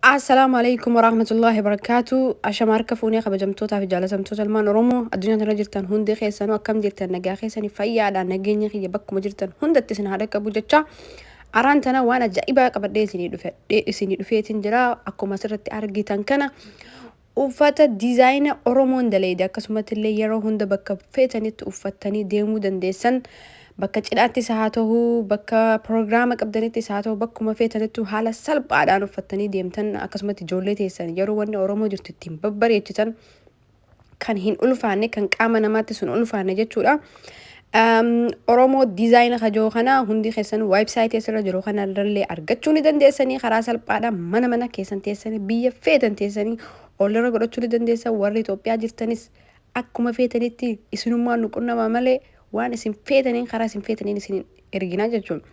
Assalaamu alaikum warahmatullahi wabarakaatu. Ashama harka fuunee, kabajamtootaa fi jaalatamtoota ilmaan Oromoo addunyaa irra jirtan hundi keessanuu, akkam jirtan? Nagaa keessanii? Fayyaadhaan? Nageenya kiyya bakkuma jirtan hundatti isin haa dhaqqabu jecha, araan tana waan ajaa'ibaa qabadhee isinii dhufe, isinii dhufeetiin jira. Akkuma asirratti argitan kana uffata diizaayina Oromoon daleede, akkasumatti illee yeroo hunda bakka feetanitti uffattanii deemuu dandeessan, bakka cidhaattis haa ta'u, bakka piroogiraama qabdanittis haa ta'u, bakkuma feetanittu haala salphaadhaan uffattanii deemtan, akkasumatti ijoollee teessan yeroo wanni Oromoo jirtu ittiin babbareechitan, kan hin ulfaanne, kan qaama namaatti sun ulfaanne jechuudha. Oromoo diizaayina kajoo kana hundi keessan weebsaayitii asirra jiru kana irrallee argachuu ni dandeessanii. Karaa salphaadhaan mana mana keessan teessanii, biyya feetan teessanii order godhachuu ni dandeessan. Warri Itoophiyaa jirtanis akkuma feetanitti isinummaan nu qunnamaa malee, waan isin feetaniin, karaa isin feetaniin isin erginaa jechuudha.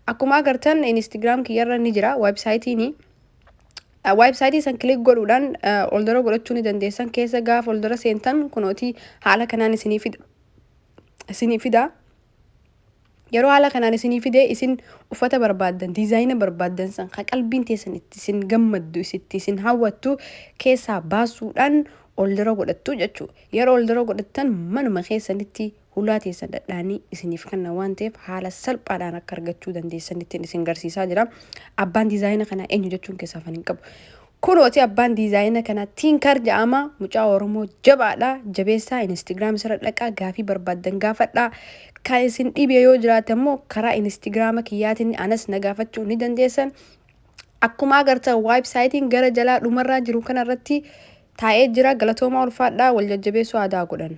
Akkuma agartan Instagram kiyyarra ni jira weebsaayitiin. Weebsaayitii san click godhuudhaan order godhachuu ni dandeessan. Keessa gaafa order seentan kunootii haala kanaan isinii fida. Isinii fida. Yeroo haala kanaan isinii fide, isin uffata barbaaddan, diizaayina barbaaddan san, ka qalbiin teessan itti isin gammaddu, itti isin hawwattu keessaa baasuudhaan order godhattu jechuudha. Yeroo order godhattan manuma keessanitti hulaa teessan dhadhaanii isiniif kenna waan ta'eef, haala salphaadhaan akka argachuu dandeessanitti isin garsiisaa jira. Abbaan diizaayina kanaa eenyu jechuun keessaaf hin qabu. Kunooti, abbaan diizaayina kanaa Tiinkar jedhama. Mucaa Oromoo jabaadha. Jabeessaa. Instagram isarra dhaqaa, gaafii barbaaddan gaafadhaa. Kan isin dhibe yoo jiraate immoo karaa Instagrama kiyyaatiin anas na gaafachuu ni dandeessan. Akkuma agartan weebsaayitiin gara jalaa dhumarraa jiru kanarratti taa'ee jira. Galatoomaa, ulfaadhaa, wal jajjabeessuu aadaa godhan.